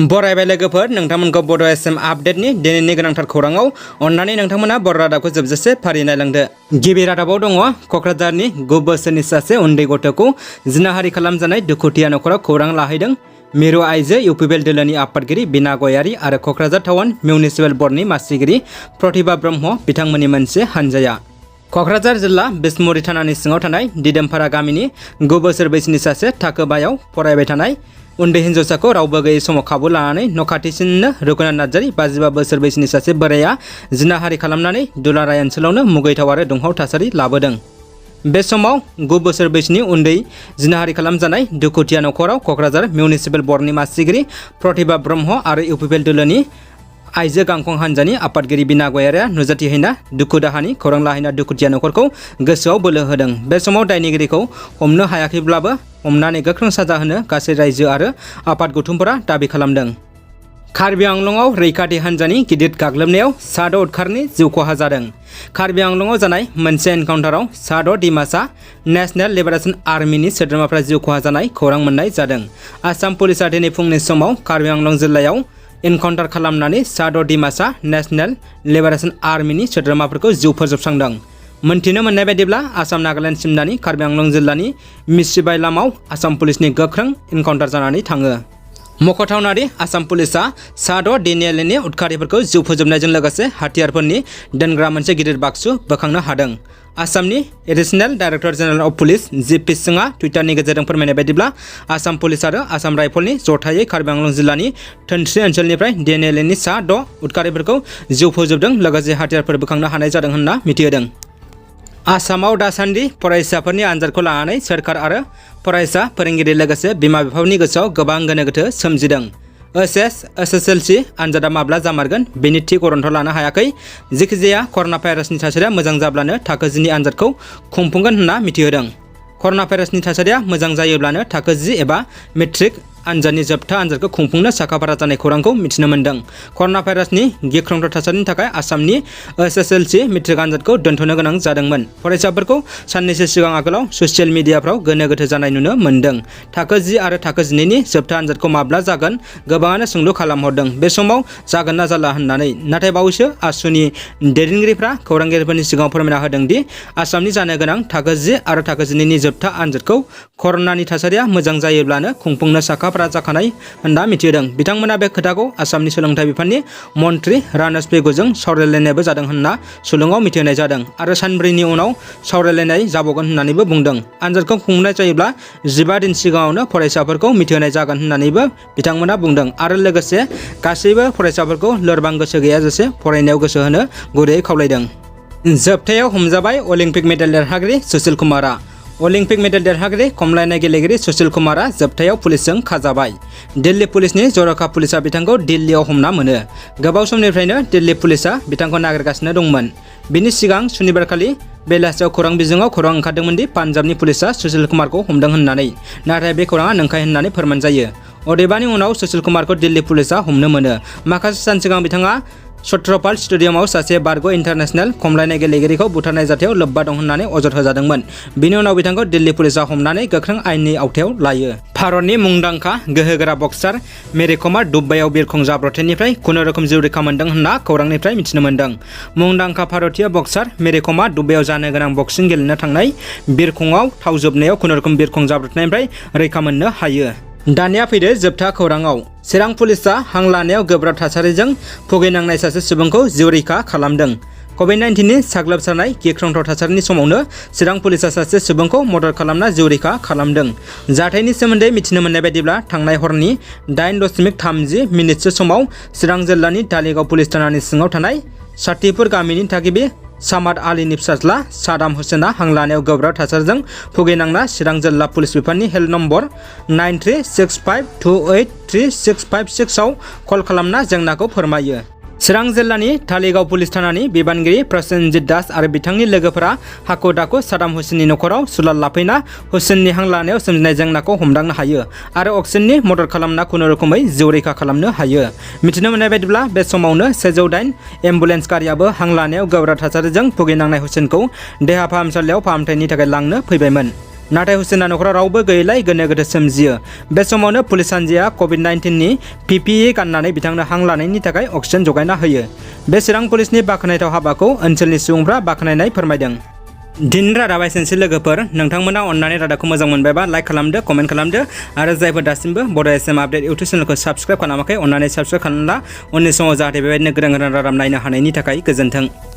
बरायबाय लोगोफोर नोंथांमोनखौ बड' एसएम आपडेटनि दिनैनि गोनांथार खौराङाव अन्नानै नोंथांमोना बर' रादाबखौ जोबजासे फारि नायलांदो। गिबि रादाबाव दङ क'क्राझारनि 9 बोसोरनि सासे उन्दै गथ'खौ जिनाहारि खालामजानाय दुखुथिया नखराव खौरां लाहैदों मिरु आइजो इउपिपिएल दोलोनि आफादगिरि बिना गयारी आरो क'क्राझार टाउन मिउनिसिपेल बर्डनि मासिगिरि प्रतिभा ब्रह्म बिथांमोननि मोनसे हानजाया। क'क्राझार जिल्ला बिसमुरि थानानि सिङाव थानाय दिदोमपारा गामिनि 9 बोसोर बैसोनि सासे थाखो 5आव फरायबाय थानाय उन्दै हिन्जावसाखौ रावबो गैयै समाव खाबु लानानै न' खाथिसिननो रुकुनाथ नार्जारी 55 बोसोर बैसोनि सासे बोराया जिनाहारि खालामनानै दुलाराय ओनसोलावनो मुगैथाव आरो दुंहाव थासारि लाबोदों। बे समाव 9 बोसोर बैसोनि उन्दै जिनाहारि खालामजानाय दुखुथिया नखराव क'क्राझार मिउनिसिपेल बर्डनि मासिगिरि प्रतिभा ब्रह्म आरो इउपिपिएल दोलोनि आइजो गांखं हानजानि आफादगिरि बिना गयारीया नुजाथिहैना दुखु दाहानि खौरां लाहैना दुखुथिया नखरखौ गोसोआव बोलो होदों। बे समाव दायनिगिरिखौ हमनो हायाखैब्लाबो हमनानै गोख्रों साजा होनो गासै रायजो आरो आफाद गौथुमफोरा दाबि खालामदों। कार्बि आंलंआव रैखाथि हानजानि गिदिर गाग्लोबनायाव सा6 उदखारनि जिउ खहा जादों। कार्बि आंलंआव जानाय मोनसे एनकाउन्टाराव सा6 डिमासा नेशनेल लिबारेशन आर्मिनि सोद्रोमाफ्रा जिउ खहा जानाय खौरां मोननाय जादों। आसाम पुलिसा दिनै फुंनि समाव कार्बि आंलं जिल्लायाव एनकाउन्टार खालामनानै सा6 डिमासा नेशनेल लिबारेशन आर्मिनि सोद्रोमाफोरखौ जिउ फोजोबस्रांदों। मोनथिनो मोननाय बायदिब्ला आसाम नागालेण्ड सिमनानि कार्बि आंलं जिल्लानि मिसिबाइ लामाव आसाम पुलिसनि गोख्रों एनकाउन्टार जानानै थाङो। मख'थावनादि आसाम पुलिसा सा6 डिएनएलएनि उदखारिफोरखौ जिउ फोजोबनायजों लोगोसे हाथियारफोरनि दोनग्रा मोनसे गिदिर बाक्सु बोखांनो हादों। आसामनि additional director general of police G. सिंहआ टुइटारनि गेजेरजों फोरमायनाय बायदिब्ला आसाम पुलिस आरो आसाम राइफलनि जथायै कार्बि आंलं जिल्लानि धोनस्रि ओनसोलनिफ्राय डिएनएलएनि सा6 उदखारिफोरखौ जिउ फोजोबदों लोगोसे हाथियारफोर बोखांनो हानाय जादों होनना मिथिहोदों। आसामाव दासान्दि फरायसाफोरनि आनजादखौ लानानै सोरखार आरो फरायसा फोरोंगिरि लोगोसे बिमा बिफाफोरनि गोसोआव गोबां गोनो गोथो सोमजिदों। एसएसएलसि आनजादा माब्ला जामारगोन बेनि थि गरन्थ लानो हायाखै। जेखिजाया कर'ना भाइरासनि थासारिया मोजां जाब्लानो थाखो 10नि आनजादखौ खुंफुंगोन होनना मिथिहोदों। कर'ना भाइरासनि थासारिया मोजां जायोब्लानो थाखो 10 एबा मेट्रिक आनजादनि जोबथा आनजादखौ खुंफुंनो साखाफारा जानाय खौरांखौ मिथिनो मोन्दों। कर'ना भाइरासनि गिख्रंथाव थासारिनि थाखाय आसामनि एसएसएलसि मेट्रिक आनजादखौ दोनथ'नो गोनां जादोंमोन। फरायसाफोरखौ साननैसो सिगां आगोलाव ससियेल मिडियाफ्राव गोनो गोथो जानाय नुनो मोन्दों। थाखो 10 आरो थाखो 11नि जोबथा आनजादखौ माब्ला जागोन गोबाङानो सोंलु खालामहरदों बे समाव जागोन ना जाला होननानै। नाथाय बावैसो आसुनि दैदेनगिरिफ्रा खौरांगिरिफोरनि सिगाङाव फोरमायना होदों दि आसामनि जानो गोनां थाखो 10 आरो थाखो 11नि जोबथा आनजादखौ कर'नानि थासारिया मोजां जायोब्लानो खुंफुंनो साखाफारा जाखानाय होनना मिथिहोदों। बिथांमोना बे खोथाखौ आसामनि सोलोंथाइ बिफाननि मन्थ्रि रानेश पेगुजों सावरायलायनायबो जादों होनना सुलुङाव मिथिहोनाय जादों आरो सानब्रैनि उनाव सावरायलायनाय जाबावगोन होननानैबो बुंदों। आनजादखौ खुंनाय जायोब्ला 15 दिन सिगाङावनो फरायसाफोरखौ मिथिहोनाय जागोन होननानैबो बिथांमोना बुंदों आरो लोगोसे गासैबो फरायसाफोरखौ लोरबां गोसो गैयाजासे फरायनायाव गोसो होनो गुरैयै खावलायदों। जोबथायाव हमजाबाय अलिम्पिक मेडेल देरहागिरि सुशील कुमारआ। अलिम्पिक मेडेल देरहागिरि खमलायनाय गेलेगिरि सुशील कुमारआ जोबथायाव पुलिसजों खाजाबाय। दिल्ली पुलिसनि जर'खा पुलिसा बिथांखौ दिल्लीयाव हमना मोनो। गोबाव समनिफ्रायनो दिल्ली पुलिसा बिथांखौ नागिरगासिनो दंमोन। बिनि सिगां सुनिबारखालि बेलासियाव खौरां बिजोङाव खौरां ओंखारदोंमोन दि पान्जाबनि पुलिसा सुशील कुमारखौ हमदों होननानै। नाथाय बे खौराङा नंखाय होननानै फोरमान जायो। अदेबानि उनाव सुशील कुमारखौ दिल्ली पुलिसा हमनो मोनो। माखासे सान सिगां बिथाङा छत्रपाल स्टेडियामाव सासे बारग' इन्टारनेशनेल खमलायनाय गेलेगिरिखौ बुथारनाय जाथायाव लोब्बा दं होननानै अजद होजादोंमोन। बिनि उनाव बिथांखौ दिल्ली पुलिसा हमनानै गोख्रों आयेननि आवथायाव लायो। भारतनि मुंदांखा गोहोगोरा बक्सार मेरी कमआ दुबाइयाव बिरखं जाब्रबथायनिफ्राय खुनुरुखुम जिउ रैखा मोनदों होनना खौरांनिफ्राय मिथिनो मोन्दों। मुंदांखा भारतीय बक्सार मेरी कमआ दुबाइयाव जानो गोनां बक्सिं गेलेनो थांनाय बिरखंआव थाव जोबनायाव खुनुरुखुम बिरखं जाब्रबथायनिफ्राय रैखा मोननो हायो। दानिया फैदो जोबथा खौराङाव। चिरां पुलिसा हां लानायाव गोब्राब थासारिजों भुगिनांनाय सासे सुबुंखौ जिउ रैखा खालामदों। कभिड-19नि साग्लोबसारनाय गिख्रंथाव थासारिनि समावनो चिरां पुलिसा सासे सुबुंखौ मदद खालामना जिउ रैखा खालामदों। जाथायनि सोमोन्दै मिथिनो मोननाय बायदिब्ला थांनाय हरनि 8:30 समाव चिरां जिल्लानि धालिगाव पुलिस थानानि सिङाव थानाय साथिपुर गामिनि थागिबि सामाद आलीनि फिसाज्ला सादाम हुसेना हां लानायाव गोब्राब थासारिजों भुगिनांना चिरां जिल्ला पुलिस बिफाननि हेल्प नम्बर 9365283656 आव कल खालामना जेंनाखौ फोरमायो। चिरां जिल्लानि धालिगाव पुलिस थानानि बिबानगिरि प्रसेनजित दास आरो बिथांनि लोगोफोरा हाखु दाखु सादाम हुसेननि नखराव सुलाद लाफैना हुसेननि हां लानायाव सोमजिनाय जेंनाखौ हमदांनो हायो आरो अक्सिजेननि मदद खालामना खुनुरुखुमै जिउ रैखा खालामनो हायो। मिथिनो मोननाय बायदिब्ला बे समावनो 108 एम्बुलेन्स गारियाबो हां लानायाव गोब्राब थासारिजों भुगिनांनाय हुसेनखौ देहा फाहामसालियाव फाहामथायनि थाखाय लांनो फैबायमोन। नाथाय हुसेना नखराव रावबो गैयैलाय गोनो गोथो सोमजियो। बे समावनो पुलिस हान्जाया कभिड-19 नि PPE गाननानै बिथांनो हां लानायनि थाखाय अक्सिजेन जगायना होयो। बे चिरां पुलिसनि बाख्नायथाव हाबाखौ ओनसोलनि सुबुंफ्रा बाख्नायनाय फोरमायदों। दिनैनि रादाबा एसेनोसै लोगोफोर, नोंथांमोना अन्नानै रादाबखौ मोजां मोनबायबा लाइक खालामदो, कमेन्ट खालामदो आरो जायफोर दासिमबो बड' FM आपडेट इउटुब चेनेलखौ साबस्क्राइब खालामाखै अन्नानै साबस्क्राइब खालामना उननि समाव जाहाथे बेबायदिनो गोदान गोदान रादाब नायनो हानायनि थाखाय गोजोन्थों।